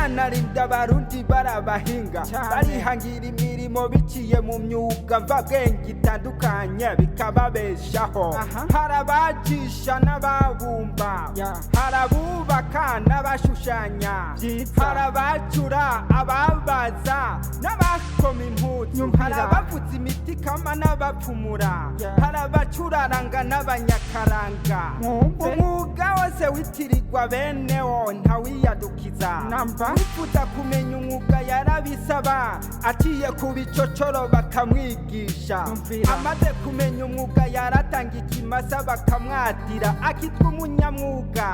Kera narinda Abarundi barabahinga, barihangira imirimo biciye mu myuga mvabwenge itandukanye, bikababeshaho. Hari abajisha n'ababumba, hari abubaka n'abashushanya, hari abacura, ababaza n'abakoma impuzu, hari abavuza imiti kama n'abapfumura, hari abacuraranga n'abanyakaranga. Umwuga wose witirirwa benewo, ntawiyadukiza. Wifuza kumenya umwuga yarabisaba, aciye ku bicocoro bakamwigisha. Amaze kumenya umwuga yaratanga ikimasa bakamwatira, akitwa umunyamwuga.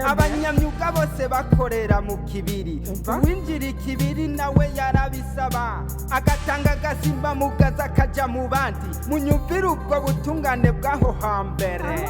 Abanyamyuga bose bakorera mu kibiri. Uwinjira ikibiri nawe yarabisaba, agatanga agasimba mugaza akaja mu bandi. Munyumvire ubwo butungane bw'aho hambere.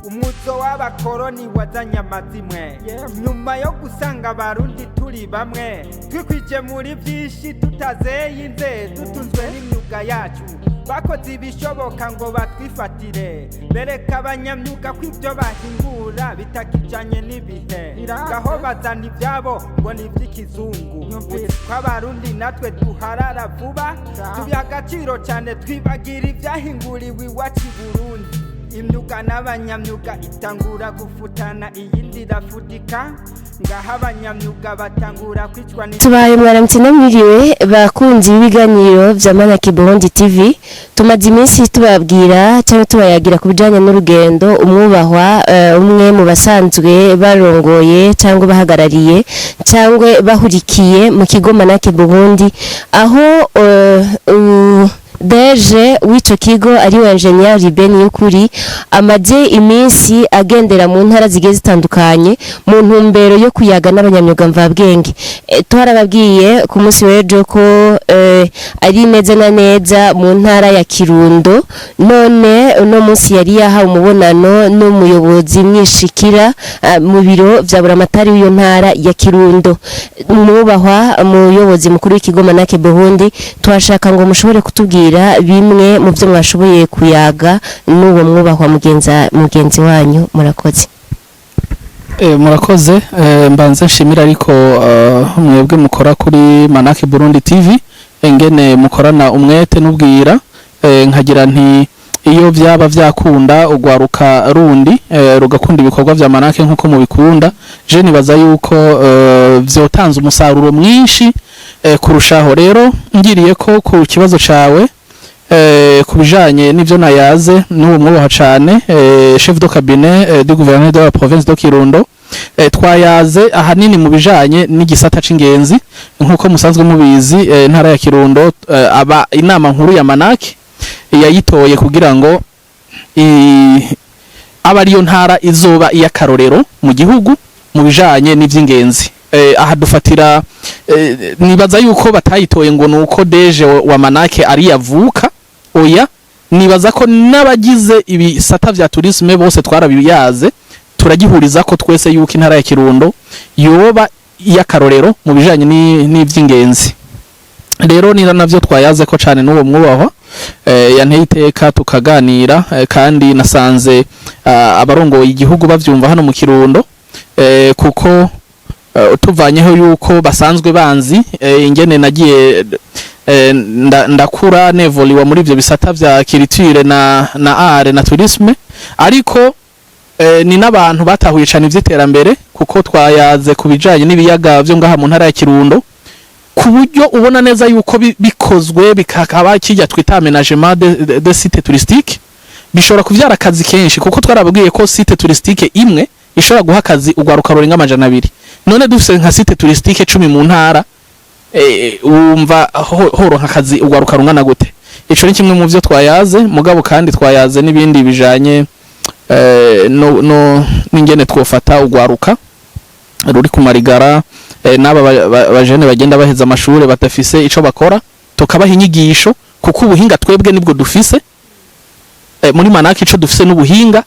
Umuzo w'abakoroni wazanye amazimwe nyuma yo gusanga Abarundi turi bamwe, twikwije muri byinshi, tutazeye inze, dutunzwe n'imyuga yacu. Bakoze ibishoboka ngo batwifatire, bereka abanyamyuga ko ibyo bahingura bitakijanye n'ibihe. Ngaho bazana ibyabo ngo ni iby'ikizungu. Uzi ko Abarundi natwe duharara vuba, tubiha agaciro cyane, twibagira ibyahinguriwe iwacu i Burundi. Imyuga n'abanyamyuga itangura gufutana, iyindi irafutika. Ngaho abanyamyuga batangura kwicwa ni Tubaye mwaramutse namwiriwe, bakunzi b'ibiganiro vya Manaki Burundi TV. Tumaze iminsi tubabwira cyangwa tubayagira ku bijanye n'urugendo umwubahwa umwe mu basanzwe barongoye cyangwa bahagarariye cyangwa bahurikiye mu kigo Manaki Burundi, aho DG w'ico kigo ari we Engineer Ruben Yukuri amaze iminsi agendera mu ntara zigiye zitandukanye mu ntumbero yo kuyaga n'abanyamyuga mvabwenge. Twarababwiye ku munsi w'ejo ko ari neza na neza mu ntara ya Kirundo. None uno munsi yari yahawe umubonano n'umuyobozi mwishikira mu biro vya buramatari w'iyo ntara ya Kirundo. Mwubahwa umuyobozi mukuru w'ikigo Manake Burundi, twashaka ngo mushobore kutubwira bimwe mu byo mwashoboye kuyaga n'uwo mwubahwa mugenzi wanyu. Murakoze. Murakoze. Mbanze nshimira ariko mwebwe mukora kuri Manake Burundi TV, engene mukorana umwete n'ubwira. Nkagira nti iyo vyaba vyakunda ugwaruka rundi rugakunda ibikorwa vya Manake nkuko mubikunda, je nibaza yuko vyotanze umusaruro mwinshi kurushaho. Rero ngiriye ko ku kibazo cawe ku bijanye n'ivyo nayaze n'uwo mwubaha cane chef de cabinet du gouverneur de la province de Kirundo, twayaze ahanini mu bijanye n'igisata c'ingenzi. Nkuko musanzwe mubizi, intara ya Kirundo aba inama nkuru ya Manake yayitoye kugira ngo aba ariyo ntara izoba iy'akarorero mu gihugu mu bijanye n'ivy'ingenzi. Aha dufatira nibaza yuko batayitoye ngo nuko DG wa Manake ari yavuka. Oya, nibaza ko n'abagize ibisata vya tourisme bose twarabiyaze, turagihuriza ko twese yuko intara ya Kirundo yoba iy'akarorero mu bijanye n'ivy'ingenzi. Rero ni navyo twayaze ko cane n'uwo mwubahwa yanteye iteka tukaganira. Kandi nasanze abarongoye igihugu bavyumva hano mu Kirundo, kuko tuvanyeho yuko basanzwe banzi ingene nagiye ndakura nevoliwa muri ivyo bisata vya culture na art na tourisme, ariko ni n'abantu batahuye cane ivy'iterambere, kuko twayaze ku bijanye n'ibiyaga vyo ngaha mu ntara ya Kirundo, ku buryo ubona neza yuko bikozwe bikakaba kijya twita aménagement de site touristique, bishobora kuvyara akazi kenshi, kuko twarababwiye ko site touristique imwe ishobora guha akazi ugwaruka rurenga 200. None dufise nka site touristique 10 mu ntara, wumva horonka akazi ugwaruka rungana gute? Ico ni kimwe mu vyo twayaze. Mugabo kandi twayaze n'ibindi bijanye no n'ingene twofata ugwaruka ruri ku marigara, n'aba bajene bagenda baheza amashure badafise ico bakora, tukabaha inyigisho, kuko ubuhinga twebwe nibwo dufise. Muri Manaki ico dufise n'ubuhinga.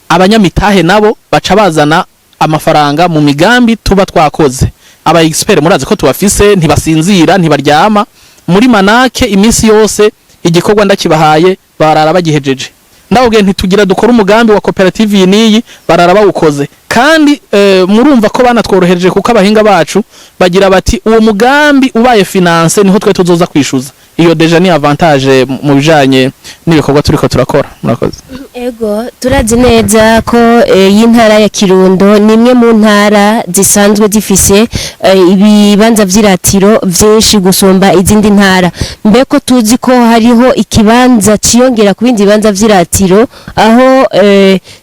Abanyamitahe nabo baca bazana amafaranga mu migambi tuba twakoze. Aba expert murazi ko tubafise, ntibasinzira, ntibaryama muri Manake iminsi yose. Igikorwa ndakibahaye barara bagihejeje. Ndababwiye ntitugira dukora umugambi wa koperative iyi n'iyi, barara bawukoze. Kandi murumva ko banatworohereje, kuko abahinga bacu bagira bati uwo mugambi ubaye financé niho twe tuzoza kwishuza. Iyo déjà ni avantage mu bijanye n'ibikorwa turiko turakora. Murakoze. Ego, turazi neza ko iyi ntara ya Kirundo ni imwe mu ntara zisanzwe zifise ibibanza vy'iratiro vyinshi gusumba izindi ntara. Mbeko tuzi ko hariho ikibanza ciyongera ku bindi bibanza vy'iratiro, aho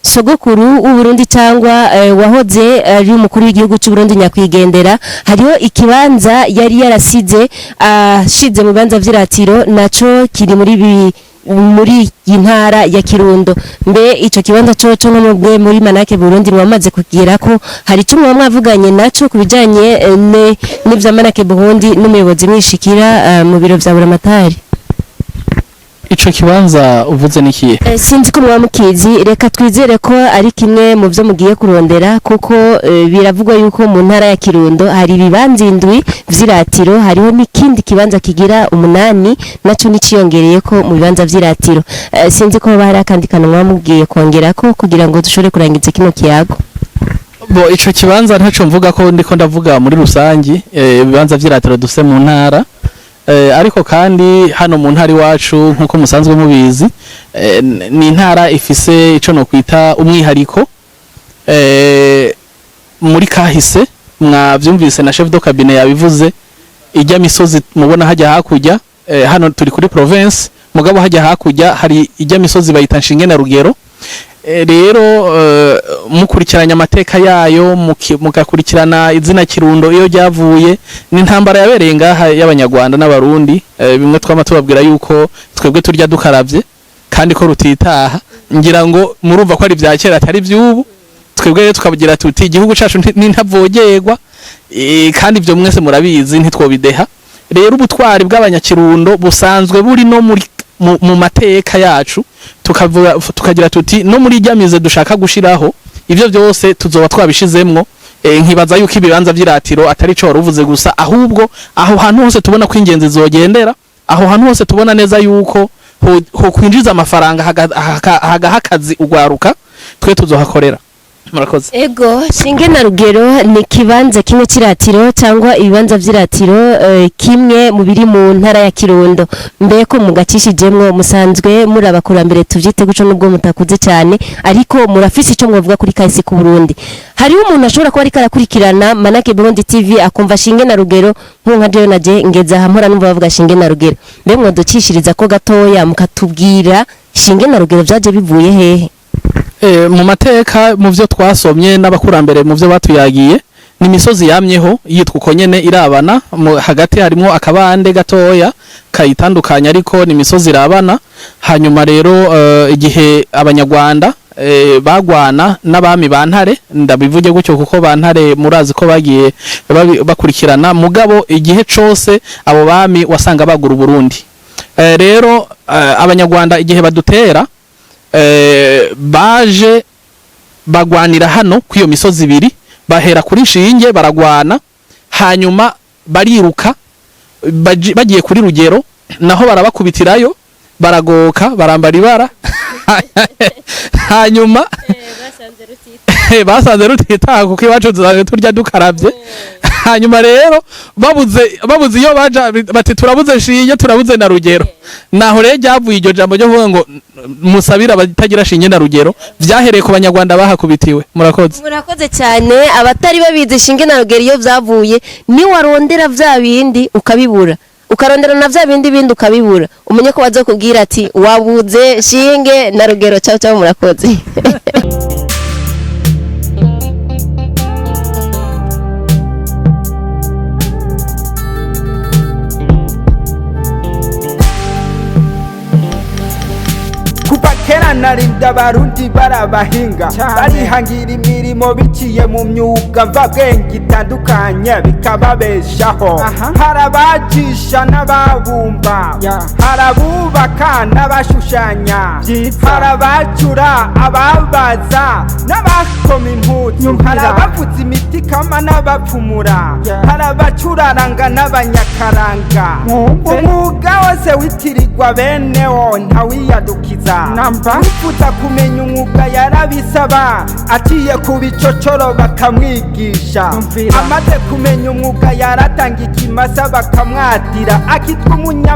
sogokuru w'Uburundi cyangwa wahoze ari umukuru w'igihugu cy'u Burundi nyakwigendera, hariho ikibanza yari yarasize ashize mu bibanza vy'iratiro, naco kiri muri iyi ntara ya Kirundo. Mbe ico kibanza coco no mubwe muri Manake Burundi mwamaze kugira ko hari icyo muba mwavuganye naco ku bijanye n'ivya Manake Burundi n'umuyobozi mwishikira mu biro vya Buramatari? Ico kibanza uvuze nikiye? Sinzi ko muba mukizi. Reka twizere ko ari kimwe mu byo mugiye kurondera, kuko biravugwa yuko mu ntara ya Kirundo hari ibibanza indwi vy'iratiro, hariho n'ikindi kibanza kigira umunani naco niciyongereye ko mu bibanza vy'iratiro. Sinzi ko hoba hari akandi kantu muba mugiye kongerako kugira ngo dushobore kurangiza kino kiyago. Bo, ico kibanza ntaco mvuga ko ndiko ndavuga muri rusangi ibibanza vy'iratiro dufise mu ntara. Ariko kandi hano mu ntara iwacu, nkuko musanzwe mubizi, ni intara ifise ico no kwita umwihariko muri kahise. Mwavyumvise na chef de cabinet yabivuze, ijya misozi mubona hajya hakurya, hano turi kuri province, mugabo hajya hakurya hari ijya misozi bayita Nshinge na Rugero. Rero mukurikiranya amateka yayo, mugakurikirana izina Kirundo iyo ryavuye, ni intambara yabereye ngaha y'Abanyarwanda n'Abarundi. Bimwe twama tubabwira yuko twebwe turya dukaravye kandi ko rutitaha, ngira ngo murumva ko ari vya kera atari vy'ubu. Twebwe rero tukagira tuti igihugu cacu ntavogerwa, kandi ivyo mwese murabizi, ntitwobideha. Rero ubutwari bw'Abanyakirundo busanzwe buri no muri mu mateka yacu, tukavuga tukagira tuti no muri ryamize dushaka gushiraho ivyo byose tuzoba twabishizemwo. Nkibaza yuko ibibanza vy'iratiro atari co waruvuze gusa, ahubwo aho hantu hose tubona ko ingenzi zogendera, aho hantu hose tubona neza yuko ho kwinjiza amafaranga, hagaha akazi ugwaruka, twe tuzohakorera. Murakoze. Ego, Shinge na Rugero ni kibanza kimwe c'iratiro cyangwa ibibanza vy'iratiro, kimwe mu biri mu ntara ya Kirundo. Mbeko mugacishijemwo, musanzwe muri abakurambere, tuvyite guco, nubwo mutakuze cyane, ariko murafise ico mwovuga kuri kahise ku Burundi. Hariho umuntu ashobora kuba ariko arakurikirana Manake Burundi TV akumva Shinge na Rugero, nka jewe naje ngeza aha mpora numva bavuga Shinge na Rugero. Mbe mwoducishiriza ko gatoya mukatubwira Shinge na Rugero vyaje bivuye hehe? Mu mateka, mu vyo twasomye n'abakurambere, mu vyo batuyagiye, ni imisozi yamyeho yitwa uko nyene irabana, hagati harimwo akabande gatoya kayitandukanya, ariko ni imisozi irabana. Hanyuma rero igihe Abanyarwanda bagwana n'abami ba Ntare, ndabivuge gutyo kuko ba Ntare murazi ko bagiye bakurikirana, mugabo igihe cose abo bami wasanga bagura Uburundi. Rero Abanyarwanda igihe badutera, baje bagwanira hano kw'iyo misozi ibiri, bahera kuri Nshinge baragwana, hanyuma bariruka bagiye kuri Rugero, naho barabakubitirayo, baragoka, barambara ibara, hanyuma basanze rutitaha, kuko iwacu dusanzwe turya dukaravye. Hanyuma rero babuze iyo baja, bati turabuze Shinge, turabuze na Rugero. Naho rero ryavuye iryo jambo ryo kuvuga ngo musabire abatagira Shinge na Rugero, vyahereye ku Banyarwanda bahakubitiwe. Murakoze. Murakoze cyane. Abatari babizi Shinge na Rugero iyo vyavuye, ni warondera vya bindi ukabibura, ukarondera na vya bindi bindi ukabibura, umenye ko bazokubwira ati wabuze Shinge na Rugero. Ciao ciao, murakoze. Kuva kera narinda Abarundi barabahinga, barihangira imirimo biciye mu myuga mvabwenge itandukanye, bikababeshaho. Hari abajisha n'ababumba, hari abubaka n'abashushanya, hari abacura, ababaza n'abakoma impuzu, hari abavuza imiti kama n'abapfumura, hari abacuraranga n'abanyakaranga. Umwuga wose witirirwa benewo, ntawiyadukiza. Uwifuza kumenya umwuga yarabisaba, aciye ku bicocoro bakamwigisha. Umvira. Amaze kumenya umwuga yaratanga ikimasa bakamwatira, akitwa umunyamwuga.